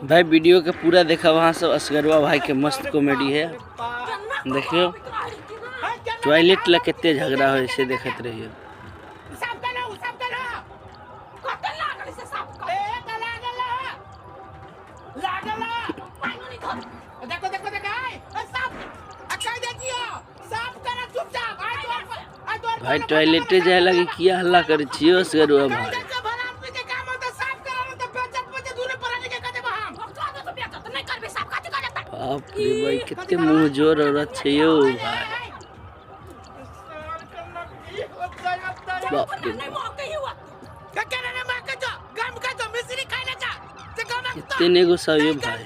भाई वीडियो के पूरा देखा वहाँ सब असगरवा भाई के मस्त कॉमेडी है। देखियो टॉयलेट ला कितने झगड़ा हो से देखते रहियो। भाई टॉयलेटे जाए लगे किया हल्ला करे छियो असगरवा भाई। बाप रे भाई कितने मुंह जोर औरत छे यो भाई। बाप रे कितने ने गुस्सा यो भाई।